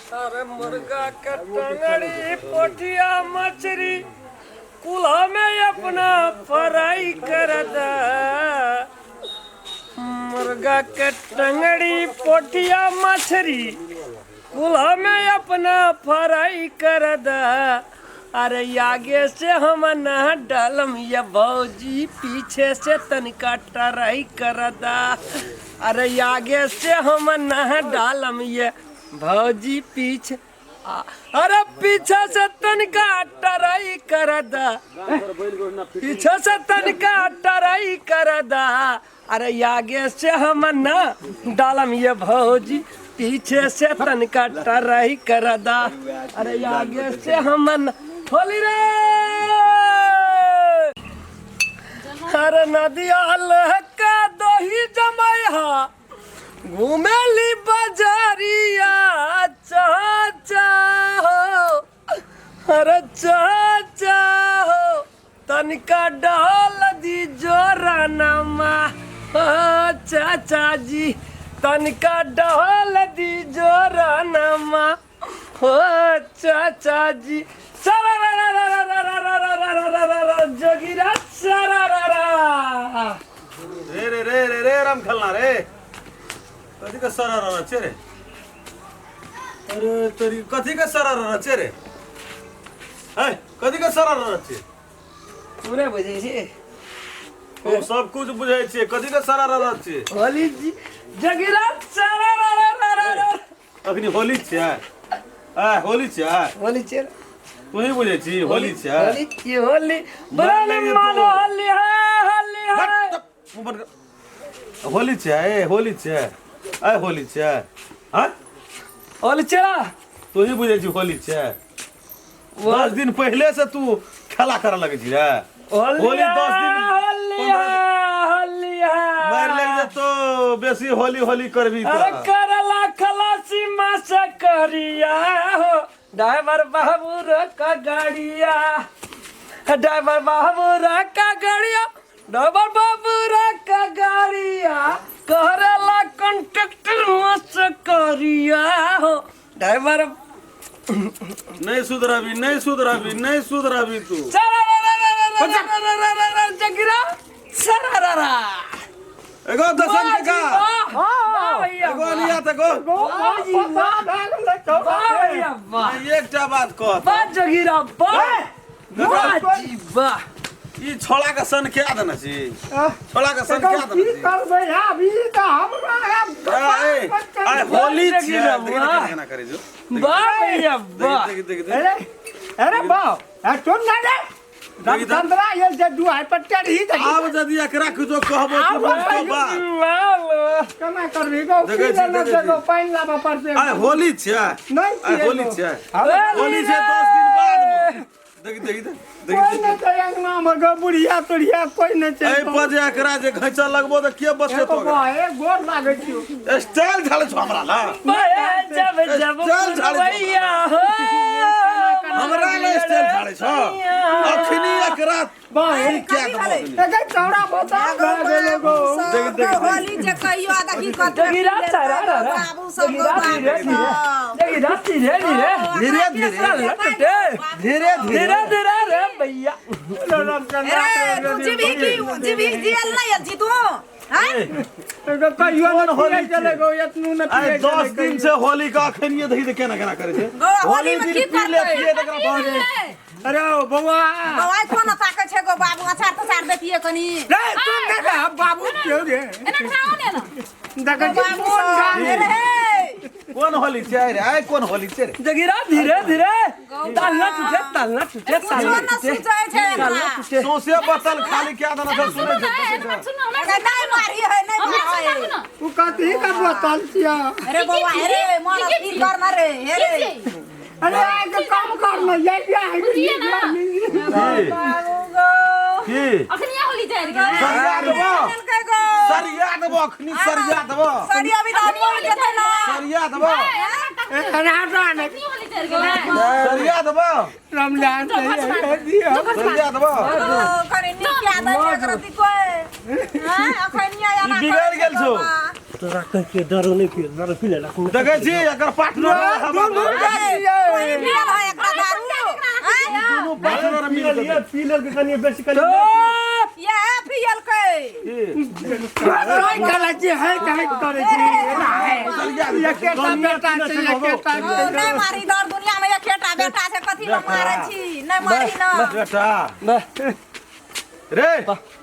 अरे मुर्गा के टंगड़ी पोठिया मछली कुल्हा में अपना फ्राई कर द। मुर्गा के टंगड़ी पोठिया मछली कुल्हा में अपना फ्राई कर द। अरे आगे से हम ना डालम ये भौजी, पीछे से तनिका टराई कर दा। अरे आगे से हम ना डालम ये भौजी, पीछे अरे पीछे से तनिका टराई कर दा, पीछे से तनिका टराई कर दा। अरे आगे से हम ना डालम ये भौजी, पीछे से तनिका टराई कर दा। अरे आगे से हम न होली रे। अरे नदिया लहका दही जमाई घुमेली बजरिया चाचा हो, अरे चाचा हो तनिका डाल दी जोरानमा हो चाचा जी, तनिका डाल दी जोरानमा हो चाचा जी। सरा जोगिरा सरा रे रे रे रे रे राम खेलना रे, कथी के सर रह छे रे? अरे तोरी कथी के सर रह छे रे? है कथी के सर रह छे? पूरा बुझै छी। हम सब कुछ बुझै छियै, कथी के सर रह छे? होली जी जोगिरा सरा। अखनी होली छियै, आ होली छियै, होली छियै। तू ही बुझै छी होली छियै? होली छियै, होली बड़ा नहीं मानो तो। होली है, होली है। मुँह बंद कर। होली छियै, ए होली छियै, ए होली छियै, हाँ होली छियै। तू ही बुझै छी होली छियै? 10 दिन पहिले से तू खेला करऽ लगै छी रे। होली होली 10 दिन होली है, होली है। मारि लागि जेतौ बेसी होली होली करबी अरे तऽ। करला खलासी मास करिया हो, ड्राइवर बाबू रका गाड़िया, ड्राइवर बाबू रका गाड़िया, ड्राइवर बाबू रका गाड़िया, करला कंडक्टर मास करिया हो ड्राइवर। नहि सुधरबी, नहि सुधरबी, नहि सुधरबी तू। जगिरा सरारा। एगो दसन टका एगो लिया तऽ गो। एकटा बात कह। वाह जगीरा वाह, वाह जी वाह। ई छोड़ा के सन क्या देने छी? छोड़ा के सन क्या देने की छी? करबै अभी तऽ हमरा ए आइ होली छियै। जगीरा, देखी वाह। केना केना करै छौ। वाह भैया वाह। देखी देखी देखी। अरे अरे बाप, सुन ना रे रामचंद्रा, ये जे दुआर पर चढ़ी देखी। आब यदि एकरा किछो कहबो तऽ आब बुझतो बात। केना करबी गो? देखै की छी, लेने देखै छै छी। गो, पानि लाबऽ पड़तै। आइ होली छियै। नहि आइ छियै होली गो। छियै। होली होली छै 10 दिन बाद मे। देखी देखी देखी। कोइ नहि छै अंगनामे गो, बुढ़िया तुढ़िया कोइ नहि छै। एहि पर जे एकरा जे घैचा लगबो तऽ के बचेतो? एगो बा, ए गोर लागै छियौ। स्टाइल झाड़ै छौ हमरा ला। जब जब चल झाड़ी दो। भैया हो हमरा ला स्टाइल झाड़ै छौ अखनी एकरा। बा, ई क्या देबो अखनी? एके चौड़ा बता भए गेलै गो। देख, देख, देख। होली जे कहियो आ देखी कत जगीरा सारा रा रा। बाबू सब जगीरा धीरे धीरे, जगीरा धीरे धीरे। धीरे धीरे। लटटे धीरे धीरे। धीरे धीरे रे भैया। अरे तू जीभी की जीभी जियल नहीं जी तू हैं? एगो कहियो कोन नहि होली पियै छलै गो, एतनू नहि आइ पियै 10 छलै दिन से होली के अखनिये देखी तऽ केना केना करै छै। गो होली होली में दिन की पी ले करतै? पिए तऽ एकरा भऽ गेल। अरे ओ बौआ। बौआ कोन ताकै छै गो बाबू? अचार तचार देतियै कनी। रे तू नहि रे, बाबू क्यों रे? एना खाओ ने ना। देखै छी बाबू कोन सब गान रे। कोन होली छै रे? आइ कोन होली छै रे? जगीरा धीरे धीरे, तालना टूटे, तालना टूटे, कुछो तालना न टूटे, सुझै छै तालना एकरा। टूटे। सौंसे बोतल खाली क्या देना छै, सुनै छै? एना सुन हमरा। अरे नहीं मारी है, नहीं हमरा मारी सुन है। ना। उ कथी का बोतल छिया? अरे बौआ, अरे मन स्थिर कर ना रे, हे रे। अरे आके काम कर न ये ये। बुझिए ना। की? बाबू गो। की? अखनिया होली जाय गेलै। सरिया देबो। देलकै गो। सरिया देबो अखनी, सरिया देबो। सरिया भी तऽ मोड़ जेतै ना। सरिया देबो। अखनिया होली जाय गेलै। सरिया देबो। रमजान से दियो। सरिया देबो। ओ, कनि नीक याद छै एकरा ती कोइ हैं अखनिया ई एना बिगड़ि गेल छौ। तोरा कह के दारू नहीं पी, दारू पी ले। देखै छी एकर पार्टनर, दुनू तोही पियल है एकरा दारू, आँय? दुनू पार्टनर पी मिल ले, पी ले के कनी बेसी कनी। ये पियलकै। कला छी है कहे करे छी एकेटा बेटा छै, एकेटा। नहि मारी, दर दुनिया में एकेटा बेटा छै, कथी लए मारै छी? नहि मारी न। बेटा रे,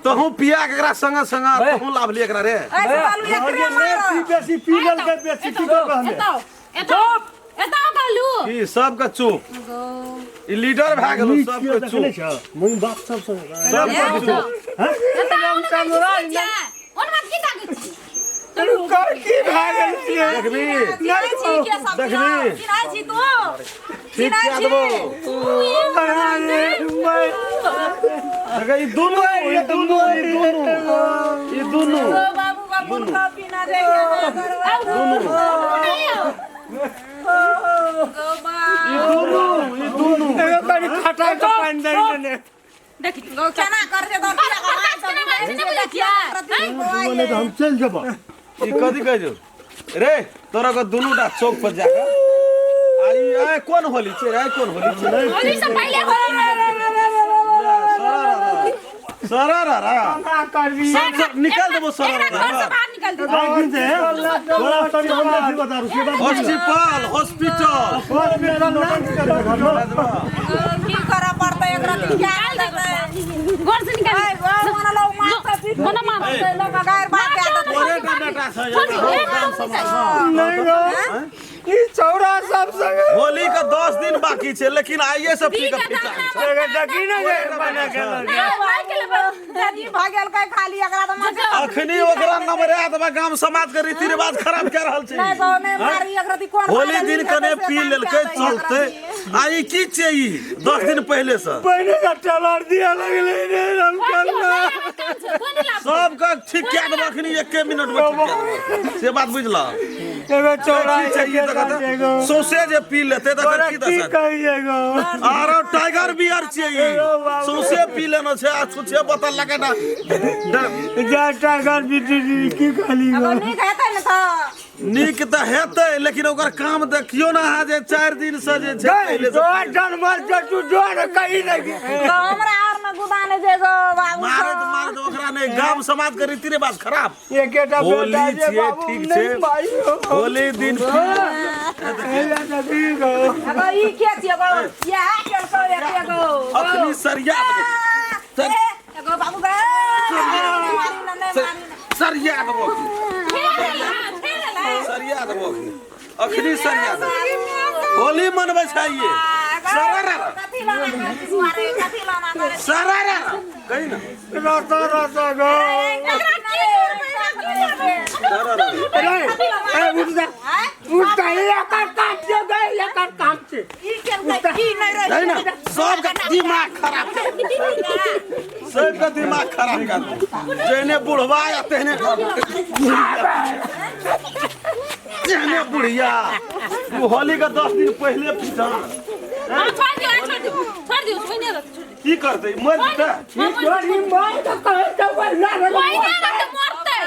तहूँ पिया के एकरा संग संग तहूँ लाभ लिए एकरा रे। ऐ बालू, एकरे मार। बेसी पी लेल के बेसी की करब हमे? एतौ एतौ एतौ कहलू। की सबके चुप, ई लीडर भए गेलो। सबके चुप। मुई बाप सब संग। सबके चुप। ओन बात की ताकै छी? कर की भए गेल छियै? देखबी। चिन्है छी के सब? देखबी। चिन्है छी तू? ठीक कए देबो। देखै, ई दुनू, ई दुनू, ई दुनू, ई दुनू। बाबू बाबू का पीना जाइए। दुनू, ई दुनू, ई दुनू। एगो कनि खटाइ के पानि दै ने। देखी। केना करते तो? नहीं तो हम चल जब। ई कथी कहै छौ रे? तोरा के दुनू टा चौक पर जाके आई आइ कोन होली छै रे? आइ कोन होली छै? होली से पहिले। सरा रा रा। का करबी? सब सब निकाल देबो सरा एकरा रा घर से रा। बाहर निकाल दे। एक दिन से थोड़ा तनी हम नहीं बता रहा, उसके बाद हॉस्पिटल, हॉस्पिटल। की करऽ पड़तै एकरा? क्या देबै? घर से निकाल। ऐ मन लोग मारते पीट मना मार। लोग गायर बात दे देतै। तोरे टा बेटा छै गाम समाज में। नहीं गो, ई चौरा सब संगे। होली के 10 दिन बाकी छै, लेकिन आइए से पी के पीटा छै। एगो देखी ने जे बना के दादी भऽ गेल कै खाली एकरा तऽ मारते। अखनी ओकरा नमरा देबा, गाम समाज के रीति रिवाज खराब कए रहल छै। नहि गो, नहि मारी एकरा दी। कोन होली दिन कने पी लेलकै चलते, आ ई की छै? ई 10 दिन पहिले से पहिले का टेलर दिया लगले रे रामचंद्र। सबके ठीक कए देबो अखनी, एके मिनट में ठीक कए देबो, से बात बुझल? एगो चौरा की छै ई? तऽ एगो सौंसे जे पी लेतै तकर तोरा की की दशा? कहिए गो? आरो टाइगर बियर छियै, ई सौंसे पी लेना छै आ छुछे बोतल लगे ना। जा टाइगर बिटी की कहली गो? नीक हेतै ने तऽ? नीक तऽ हेतै, लेकिन ओकर काम देखियौ ने अहाँ जे 4 दिन से जे छै पहिले से तोर जानवर छै, तू जोर कही नहीं। तऽ हमरा आर में गुदाने जे गो बाबू। मारैत मारैत ओकरा नहि, गाम समाज के रीति रिवाज खराब। एकेटा होली बेटा जे छियै, बाबू ठीक नहीं छै। भाई हो। होली दिन एला नदी गो। एगो ई के छियै गो? इएह केलकौ एके गो। अखनी सरिया देबै। ए, एगो बाबू गे, मारी ना, नहि मारी ना। सरिया देबो, सरिया देबो अखनी, अखनी सरिया देबो। होली मनबै छै ये सरा रा रा। कथी लाना करै छी मारे? कथी लाना करै छी? सरा रा रा कही ना। रसा रसा गो। सरा रा रा। रे ए, उठ जा, उठ जा, एकर काम छै गे, एकर काम छै। ई केलकै की नहि रहै? कही ना, सबके दिमाग खराब कर, सबके दिमाग खराब कर दे। जेहने बुढ़वा या तेहने तेहने बुढ़िया। उ होली के 10 दिन पहिले पीटा। छोड़ दियो, छोड़ दियो, छोड़ दियो, छोड़ दियो। की करतै? मर जेतै। ई चोरी मार के कहै छै वही ना रे। कोई नहीं रहते, मरते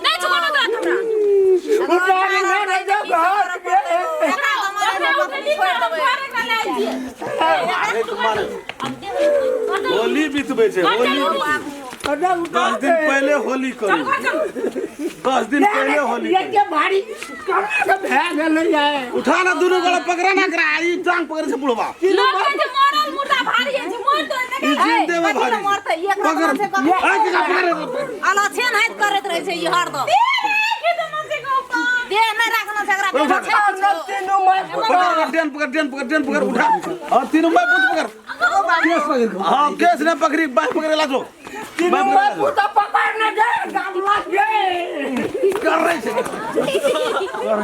नहीं छुको ना तोरा हमरा। उतारी ना रे जो घर के। एकरा तऽ मारे ओकरा उठली ना, हम घर एकरा ले आइ छियै। मारे तऽ मारे। होली बितबै छै, होली। अरे उतार। 10 दिन पहिले होली करू, 10 दिन पहिले होली ये करू। के भारी करा के भए गेलै ये। उठा ना दुनू गोला, पकड़ा ना करा, ई टांग पकड़े छै बुढ़वा। लोग कहै छै मरल मुर्दा भारी होइ छै, मर तो ई जिंदे में कथी भारी लए मरतै? एकरा पकड़। तऽ छै। आ के पकड़। अलछेन हाथ करैत रहै छै ई हरदम। देह नहि राखना छै एकरा, देह छै किछो। तीनू माय। पकड़ डेन, पकड़ डेन, पकड़ डेन, पकड़, उठा। हां, तीनू माय पूछ पकड़। हां, केस ने पकड़ी, बाह पकड़े ला जो। तीनू माय पुता पकड़ ने दे गामला के। कर रहे छै, करे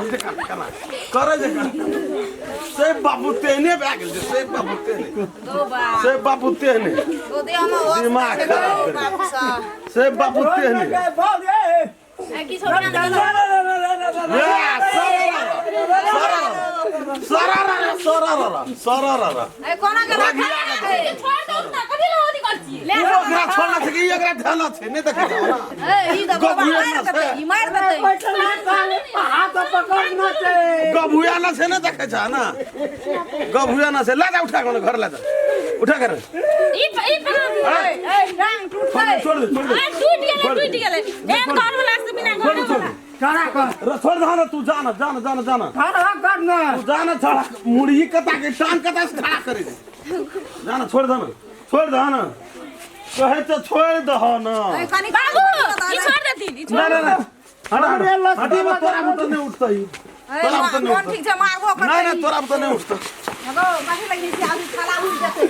छै, कना करे छै से बाबू तेहने भए गेल छै, से बाबू तेहने, से बाबू तेहने। ओ देह मे होश दिमाग नहि छै खराब गो, करै। बाबू सब। से बाबू तेहने। ए, किछो नहि गेलौ। या, सरा सरा सरा सरा सरा सरा। ए, कोना के राखै? छोड़ दो ना, कथी लए होली। कर छियै। ले ई ओकरा छोड़ना छै कि ई एकरा ध्यान छै नहि देखै छै ना। ए ई तऽ बाबा गभुआ मार ना देतै छै। ई मार देतै। हाथ पकड़ना छै। गभुआ ना छै, नहि देखै छै ना, गभुआ ना छै। ले जा, उठा के घर ले जा, उठा कर। ई ई पकड़। ए ए टांग टूटतै। छोड़ दे, छोड़ दे। आ टूट गेलै, टूट गेलै। एक घर वाला से बिना छोड़ घर दे, छोड़ वाला। दे। खड़ा कर। रे, छोड़ दे ना, तू जाना जाना जाना जाना। खड़ा कर ना। तू जाना, छड़ा मुड़ी कता के टांग कता से खड़ा करे दे। जाना, छोड़ दे ना, छोड़ दे ना, कहे तो छोड़ दे ना। ए कनी बाबू ई छोड़ देथिन, ई ना छोड़। ना ना, हटा। अरे लस्सी हटा, मत तोरा में तो नहीं उठता ही, ए तोरा में तो नहीं मोन उठता। ठीक छै, मारबो ना ना, करतै। तोरा में तो नहीं उठता। हेगो कथी लगी छै, आलू खाला उड़ जेतै।